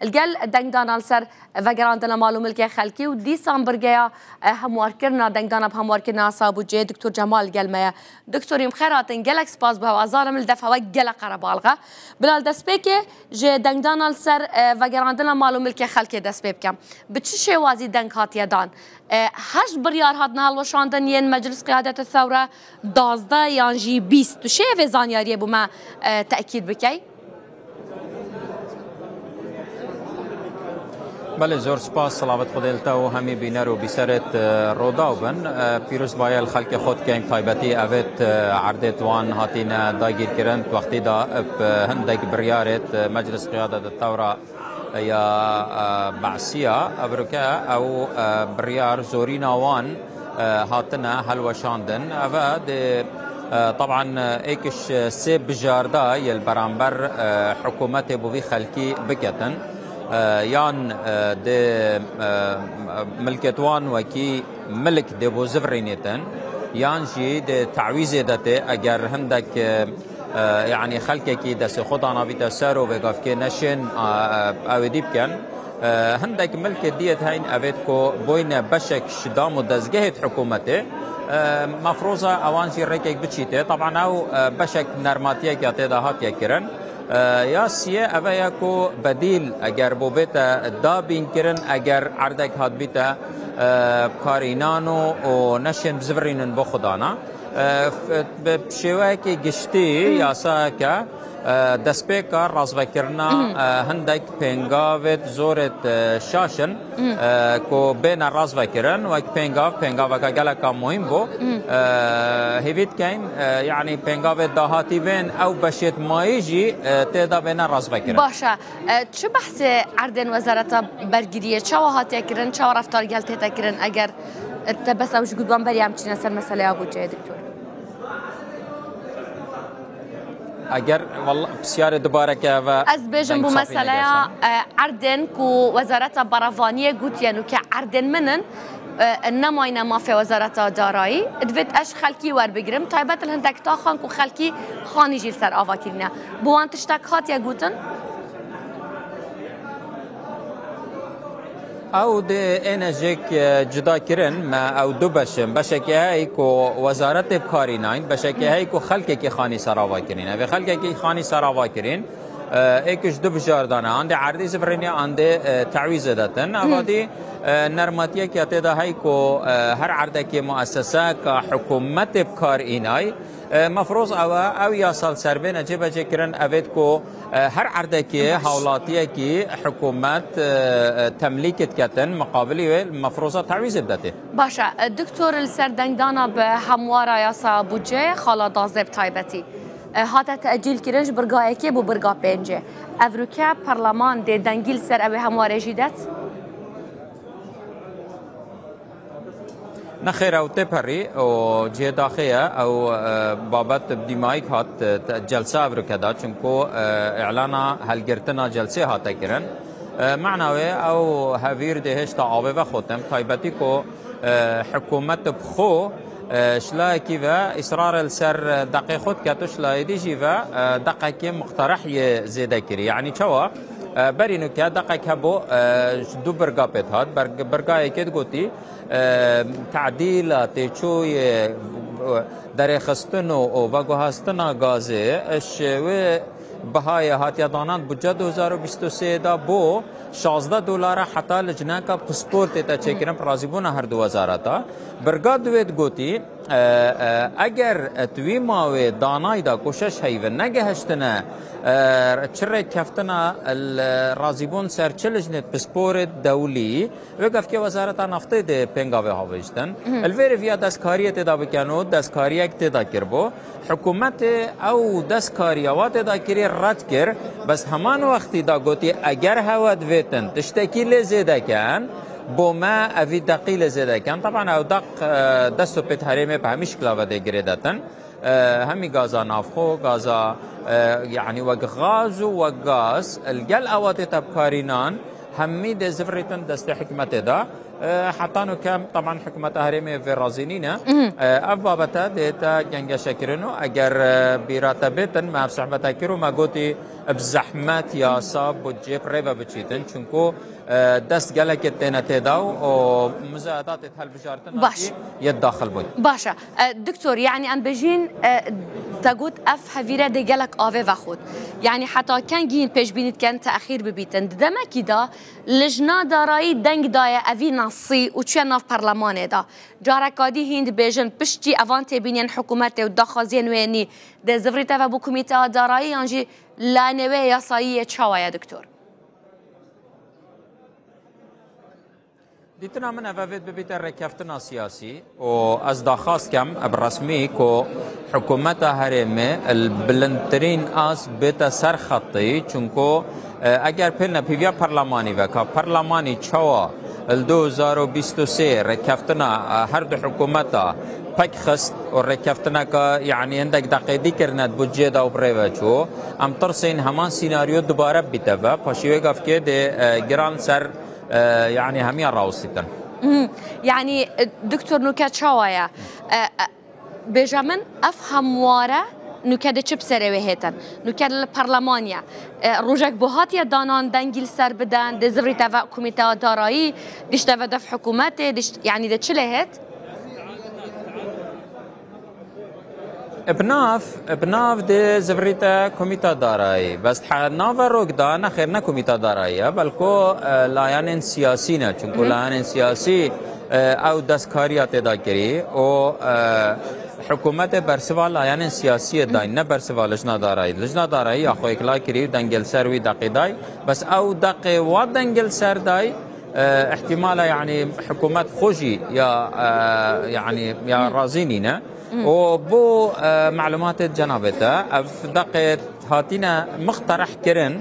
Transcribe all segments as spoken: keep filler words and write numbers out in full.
Li gel dengdana li ser vegerandina mal û milkê xelkî û dîsan birgeya, e, hemwarkirina dengdana bi hemwarkirina yasa budceyê Doktor Cemal li gel me ye. Doktor, em xêr hatin, gelek spas bi hewa. Zanim li def hewa gelek qerebalix e. Bila li destpêkê ji dengdana li ser, e, vegerandina mal û milkê xelkê dest pê bikim. Bi çi şêwazî deng hatiye dan? E, heşt biryar hatine hilweşandin yên Meclis Qiyadete Thewre, dazdeh yan jî bîst. Tu şêyê vê zanyariyê bo me, e, tekîd bikey? Belê, zor spas, silavet Xwedê li te û hemî bîner û bîserêt, e, rodaw bin. E, pîroz baye li xelkê xwe dikeyn, taybetî evêt, e, erdêt wan hatîne dagîrkirin, di wextî de bi hindek biryarêt, e, Meclis Qiyadete Thewre ya, e, Be'siya, evroke ew, e, biryar zorîna wan, e, hatine helweşandin. Eve dê, e, taban, e, êkiş sê bijarda yê li beramber, e, hikûmetê bo vî xelkî biketin. E, yan, e, dê, e, milkêt wan wekî milk dê bo zivirînêtin, yan jî dê tawîzê de tê, eger hindek, e, e, yanî xelkekî destê xwe danabîte ser û vê gavkê neşên, e, e, ew ê dî bikin. E, hindek milkê diyêt heyn evêt ku boyne beşek ji dam û dezgehêt hikûmetê. E, mefroza ewan jî rêkek biçîtê. Taban ew, e, beşek nermatiyek ya tê de hatiye kirin. E, ya siyê eve ye ku bedîl eger bo bête dabîn kirin, eger erdek hatbîte, e, bi kar înan û, û neşên bizivirînin bo xwe dana. E, f-, bi şêweyekê giştî yasayeke, e, destpêka razvekirina, e, hindek pêngavêt zorêt, e, şaş in, e, ku bêne razvekirin, wek pêngav, pêngaveke geleka muhîm bû. E, hêvî dikeyn, e, yanî pêngavêt dahatî bên ew beşêt mayî jî, e, tê de bêne razvekirin. Baş e. E, çi behsê erdên Wezareta Bergiriyê çawa hatiye kirin, çawa reftar gel tête kirin, eger, e, te bes ew ji gudwan berî em çîne ser meseleya budceyê, Doktor? Eger, walla, pisyarê dubareke eve Ez dibêjim deng bo safî meseleya, negeşan. e, erdên ku Wezareta Berevaniyê gotiye nûke erdên min in, e, nemayne mafê Wezareta Darayî. Divêt ez xelkî werbigirim. Taybet li hindek taxan ku xelkî xanî jî li ser ava kirîne. Bo wan tiştek hatiye gotin? Ew dê êne jêk, e, cuda kirin, me ew du beş in. Beşekê heyî ku wezaretê bi karî nayîn, beşekê heyî ku xelkekî xanî ser ava kirîn. Evê xelkekî xanî ser ava kirîn, e, êk ji du bijardan e. Andê erdî zivirînê, andê, e, tewîzê detin. Eva dî, e, nermatiyek ya tê de heyî ku, e, her erdekê mueseseka hikûmetê bi kar înay, E, mefroz ew e, ew yasal serbêne cêbecê kirin, evêt ku, e, her erdekê Baş. hawlatiyekî hikûmet, e, e, temlîk diketin, miqabilî wê mefroza tewîzê bidetê. Baş e, e, Doktor, li ser dengdana bi hemwara yasa budceyê xala dazê bi taybetî, e, hate tecîl kirin ji birga yekê bo birga pêncê. Evroke perleman dê dengî li ser ew ê hemwarê jî det? Nexêr, ew tê perî û cihê daxê ye. Ew, e, babet bi dîmayîk hat, e, te-, celsa evroke da, çimku, e, îlana helgirtina celsê hate kirin. E, mena wê ew hevîr dê hêşta avê vexotin, taybetî ku, e, hikûmet bi xwe, e, şilayekî ve îsrar li ser deqê xwe diket û şilayê dî jî ve, e, deqekê miqtereh yê zêde kirî. Yanî çawa? E, berî nûke deqek hebû, e, ji du birga pêt hat. Berg-, birga yekê digotî, e, tedîla têçûyê, e, derêxistin û, û veguhastina gazê, e, ji wê bihayê hatiye danan budce du hezar û bîst û sê de bo şazdeh dolara heta lijneka pisportê te çêkirin bi razîbûna her du wezareta. Birga duwê digotî, E, e, eger tu wî mawê danayî de ku şeş heyvin negehiştine, e, çi rêkeftina li razîbûn ser çi lijnê pisporê dewlî, wê gavkê Wezareta Naftê dê pêngavê havêjtin. Li vê rê viya destkariyê tê de bikin û destkariyek tê de kiribû. Hikûmetê ew destkariya wa tê de kirî red kir, bes heman wextî de gotî, eger hewe divêtin tiştekî lê zêde ken, bo me evî deqî lê zêde ken. Teban ew deq, e, dest û pêt herêmê bi hemî şikla ve dê girê detin. E, hemî gaza navxwe, gaza, e, yanî wek gaz û wek gaz, li gel ewa tê tevkarînan, hemî dê zivirîtin destê hikûmetê de. E, heta nuke, teban, hikûmeta herêmê vê razî nîne. E, ev babete dê te gengeşekirin û eger, e, bîra te bêtin, me ev sohbete kir û me gotî, bi zehmet yasa budcê bi rê ve biçîtin, çunku, e, dest gelekê têne tê da û, û muzaedatê di hilbijartina Baş. jî yê daxil bûn. Baş e. E, doktor, yanî em bêjin, e, te got ev hevîre dê gelek avê vexwit. Yanî heta kengî hîn pêşbînî dikin texîr bibîtin. Di demekî de Lijna Darayî deng daye evî nasî û çûye nav perlemanê de. Careka dî hîn dibêjin piştî evan têbîniyên hikûmetê û daxwaziyên wê nî dê zivrîte ve bo Komîteya Darayî yan jî layînê wê yasayî yê çawa ye, doktor? Dîtina min ev e, vê bibîte rêkeftina siyasî û ez daxwaz kem bi resmî ku hikûmeta herêmê li bilindtirîn ast bête ser xetî, çunku, e, eger pêlne pêviya perlemanî ve, ka perlemanî çawa li du hezar û bîst û sê rêkeftina, e, her du hikûmeta pek xist û rêkeftineka, yanî hindek deqê dî kirine di budcê de û bi rê ve çû, em tirsên heman sînaryo dubare bibîte ve, paşî wê gavkê dê, e, giran ser e, yanî hemiya rawestîtin. Mhm. Yanî, e, doktor, nuke çawa ye? E, e, bêje min, ev hemware nuke de çi bi serê wê hêtin? Nuke li perleman ye. E, rojek bo hatiye danan dengî li ser biden, dê zivrîte ve Komîteya Darayî, dişte ve dev hikûmetê, diş-, yanî de çi lê hêt? Bi nav, bi nav dê zivrîte Komîta Darayî. Bes he-, nava rok da, nexêr, ne Komîta Darayî ye, belko, e, layanên siyasî ne. Çunku Hı hı. layanên siyasî, e, ew destkariya tê de kirî û, e, hikûmetê bersiva layanên siyasiyê dayî, ne bersiva Lijna Darayî. Lijna Darayî ya xwe yekla kirî û dengê li ser wî deqî dayî. Bes ew deqê wa dengê li ser dayî, e, îhtîmal e, yanî hikûmet xwe jî ya, e, yanî ya Hı. razî nîne. Hı. Û bo, e, melûmatê cenabê te, ev deqê hatine muqtereh kirin,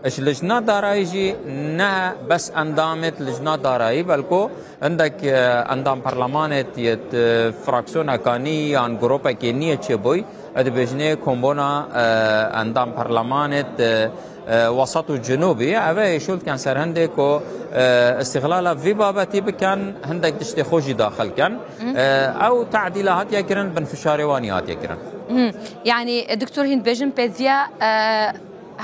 ji Lijna Darayî jî ne bes endamêt Lijna Darayî, belko hindek, e, endam perlemanêt yêt, e, fraksiyoneka nî yan grûpekê nî yê çêbûy, e, dibêjinê kombona, e, endam perlemanêt, e, e, Wesat û Cinûbî, ev ê şûl dikin ser hindê ku, e, îstîxlala vî babetî bikin, hindek tiştê xwe jî daxil kin. Hı. E, ew tadîla hatiye kirin, bin fişarê wan hatiye kirin. Hı. Yanî, e, doktor, hîn dibêjin pêdiviya, e,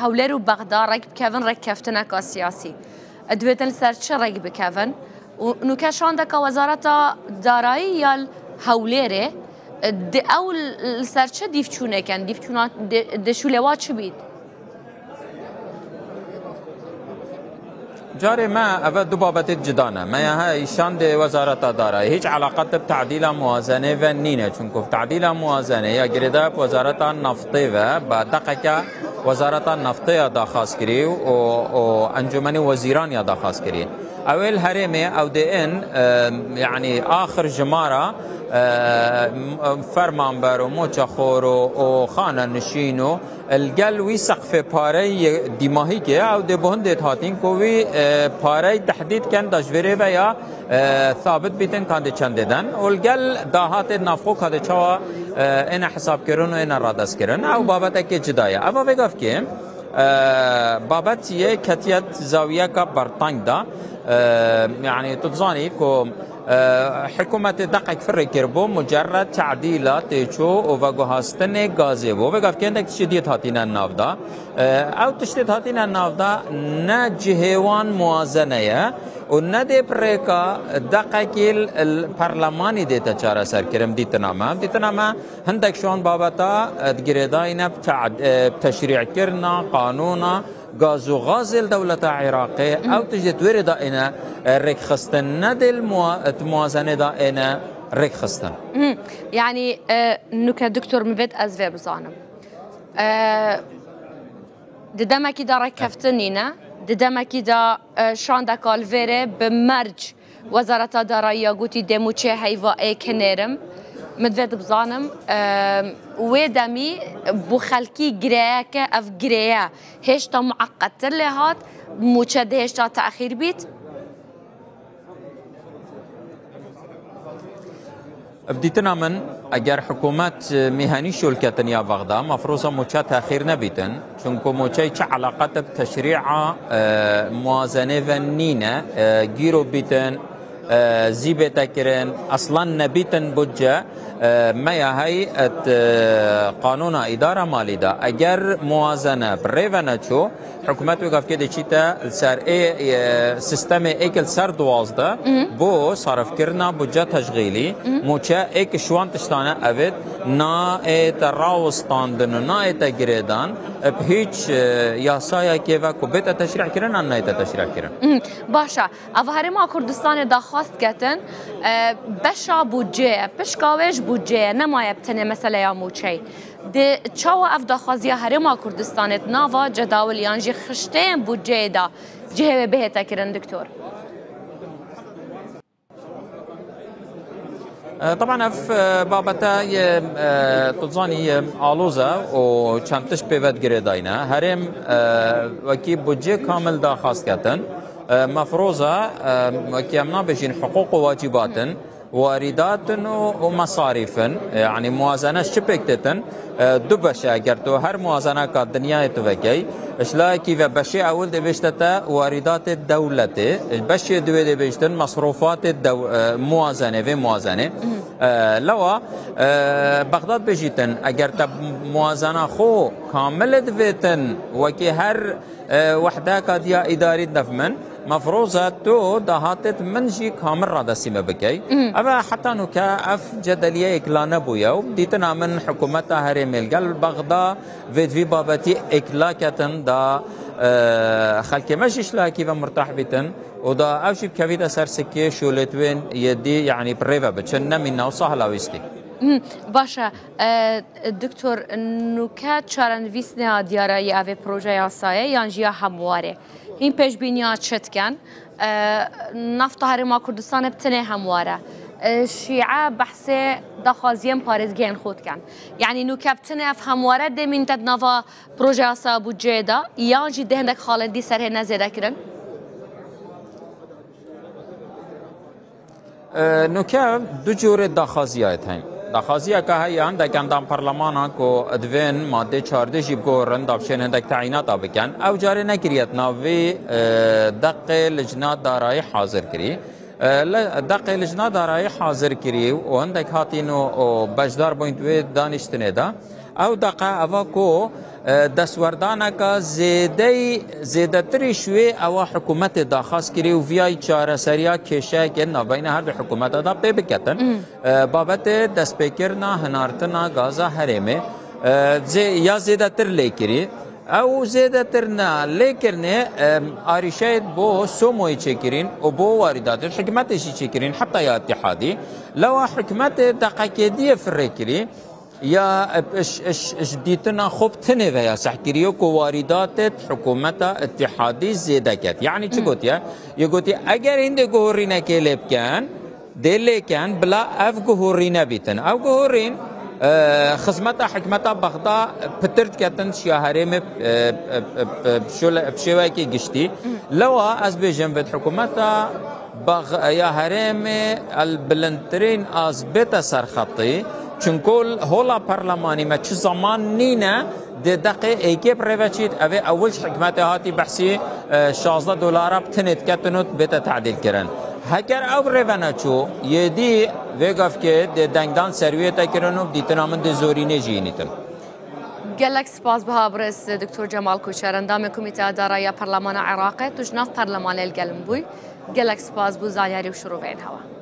Hewlêr û Bexda rek bikevin rêkeftineka siyasî. E, divêtin li ser çi rek bikevin? Û nuke şandeka Wezareta Darayî ya li Hewlêrê, e, di ew li ser çi dîvçûnê ken? Dîvçûna di, di şûlê wa çi bît? Carê me, eve du babetê cida ne. Me ya he îşandê Wezareta Darayî. Hiç eleqet bi tadîla muwazenê ve nîne. Çunku bi tadîla muwazenê ya girêdayê bi Wezareta Naftê ve, bi deqeke Wezareta Naftê ya daxwaz kirî û, û Encûmenê Wezîran ya daxwaz kirî. Ew ê li herêmê ew dê in, e, yanî axir jimara, e, m-, fermanber û moçexor û, û xane nişîn û li gel wî seqfê parey dîmahîkê ew dê bi hindê hatîn ku wî, e, parey tehdîd ken da ji vê rê ve ya, e, thabit bîtin ka dê çendê den û li gel dahatê navxwe ka dê çawa, e, êne hesabkirin û êne radestkirin. Ew babetekê cida ye. Eva vê gavkê, e, babet yê ketiye zawiyeka berteng da. E, yanî tu dizanî ku, e, hikûmetê deqek firê kiribû, mucerred tadîla tê çû û veguhastinê gazê bû. Vê gavkê hindek tiştê diyê hatîne nav da. E, ew tiştê hatîne nav da ne cihê wan muwazene ye û ne dê bi rêka deqekî li, li perlemanî dê te çareser kirin, dîtina me. Dîtina me Hindek ji wan babeta, e, di girêdayî ne bi te'd-, e, bi teşrî'kirina qanûna gaz û xazê li dewleta Iraqê, Mhm. ew tiştê di wê rê de êne, e, rêkxistin, ne dê li muwa-, di muwazenê de êne rêkxistin. Mhm. Yanî, e, nuke doktor, min vêt ez vê bizanim. E, di demekî de rêkeftin nîne, di demekî de, e, şandeka li vê rê bi merc Wezareta Darayî ya gotî dê mûçê heyva ê kinêrim. Min divê dibizanim, e, wê demî bo xelkî gireyeke ev gireye hêşta mueqqettir lê hat, mûçe dê hêşta texîr bît? Bi dîtina min, eger hikûmet, e, mîhenî şûlketin ya Bexda, mefrûza mûçe texîr nebîtin. Çunku mûçey çi eleqet bi teşrî'a, e, muwazenê ve nîne, e, gîro bîtin, e, zî bête kirin, eslan nebîtin budce, e, me ya hey et, e, qanûna îdara malî de. Eger muwazene bi rê ve neçû, hikûmet wê gavkê diçîte li ser ê, e, sîstemê êk li ser duwazdeh bo sarifkirina budce teşxîlî, mûçe êk ji wan tiştane evêt naête rawistandin û naête girêdan, bi hîç, e, yasayekê ve ku bête teşrîh kirin an naête teşrîh kirin. Mhm. Baş e. Eva Herêma Kurdistanê daxwaz diketin, e, beşa budceyê, pişka wê ji budceyê nemaye bi tenê meseleya mûçeyê. Dê çawa ev daxwaziya Herêma Kurdistanê di nava cedawil yan jî xişteyên budceyê de cihê wê bihête kirin, Doktor? E, teban ev, e, babete yê, e, tu zanî yê aloz e û çend tişt pê ve digirêdayne. Herêm, e, wekî budcê kamil daxwaz ketin. E, mefroz e, e, wekî em nabêjin hiqûq û wacîbat in, warîdat in û, û mesarîf in. E, yanî muwazene ji çi pêk têtin? E, du beş e, eger tu her muwazeneka dinyayê tu vekey, ji layekî ve beşê ewil dê bêjte te warîdatê dewletê, beşê duwê dê bêjtin mesrûfatê dew-, e, muwazenê, vê muwazenê. E, lewa, e, Bexdad bêjîtin, eger te muwazena xwe kamil divêtin, wekî her, e, wehdeka diya îdarî def min, mefroz e tu dahatêt min jî kamil radestî me bikey. Mhm. Ev e heta nûke ev cedeliyeyek la nebûye û dîtina min hikûmeta herêmê li gel Bexda vê di vî babetî êkla ketin da, e, xelkê me jî ji layekî ve murtah bîtin û da ev jî bikevîte ser sikê şolêtwên yê dî, yanî bi rê ve biçin, nemîna wisa hela wîstî. Mhm, baş e. E, Doktor, nûke çarenivîs neya diyar e ya vê proje yasayê yan jî ya hemwarê. Hîn pêşbîniya çi dikin? E, nafta Herêma Kurdistanê bi tenê hemwar e. E, Şîe behsê daxwaziyên parêzgehên xwe dikin. Yanî nûke bi tenê ev hemware dê mînte di nava proje yasa budceyê de, yan jî dê hindek xalên dî serhêne zêde kirin? E, nûke du cûrê daxwaziyayê hene. Daxwaziyeke heye, hindek endam parlemana ku divên madê çardeh jî biguherin, da bişên hindek teyînata bikin. Ew carê nekiriye, di nav vê, e, deqê licna darayî hazir kirî. E, le-, deqê licna darayî hazir kirî û hindek hatîn û, û beşdar bûyn di wê daniştinê de. Ew deqa eva ku, e, destwerdaneke zêdeyî, zêdetirî ji wê ewa hikûmetê daxwaz kirî û viyayî çareseriya kêşeyekê navbeyna her du hikûmeta de pê biketin. Mm. E, babetê destpêkirina hinartina gaza herêmê, e, zê-, ya zêdetir lê kirî. Ew zêdetir ne lê kirine, e, arîşeyê bo Somoyê çêkirîn û bo warîdatê hikûmetê jî çêkirîn heta ya îtîhadî. Lewa hikûmetê deqekê diyê firê kirî. Ya, e, ji, ji, ji dîtina xwe bi tinê ve ya seh kiriye ku warîdatê hikûmeta îtîhadî zêde ket. Yanî çi gotiye? Yê gotiye, eger hindê guhorînekê lê bikin, dê lê kin, bila ev guhorîne bîtin. Ev guhorîn, e, xizmeta hikûmeta Bexda pitir diketin şiya herêmê, e, e, e, e, şole-, bi şêweyekê giştî. Lewa ez bêjim, vê hikûmeta Bax, ya herêmê el bilindtirîn az bête ser xetî, çunku hola parlemanî me çi zeman nîne, dê deqê êkê bi rê ve çît, ev ê ewil ji hikûmetê hatî behsî, e, şazdeh dolara bi tinê diketin û bête tedîl kirin. Heger ew bi rê ve neçû, yê dî vê gavkê dê dengdan serwiyê te kirin û bi dîtina min dê zorînê jî înîtin. Gelek spas biha birêz Doktor Cemal Koçer, endamê Komîteya Darayî ya Parlemana Iraqê, tu ji nav parlemanê li gel min bûyî. Gelek spas bo zanyarî û şiroveyên hewa.